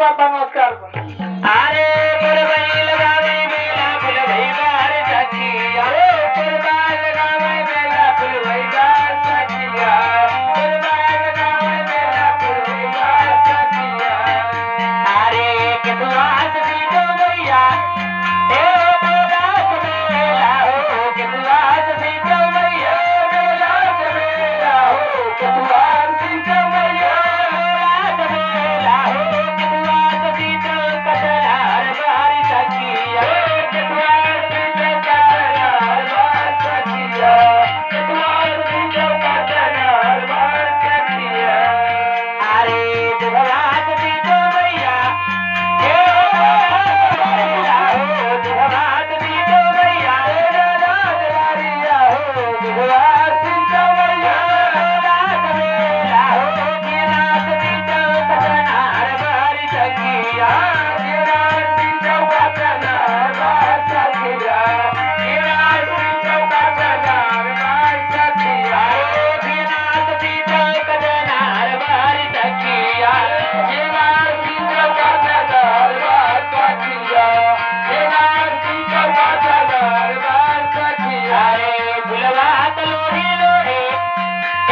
नमस्कार बा, नमस्कार बा। अरे पुरबई लगावे बेला फुलवई बार सखिया, पुरबा लगावे बेला फुलवई बार सखिया, पुरबा लगावे बेला फुलवई बार सखिया। अरे केतुआस सीतो मैया ए मेला मेला हो, केतुआस सीतो मैया मेला मेला हो, केतुआस सीतो मैया मेला मेला हो, केतुआस सीतो कतरार बार सखिया, केतुआस सीतो कतरार बार सखिया, केतुआस सीतो कतरार बार सखिया। अरे दुधवा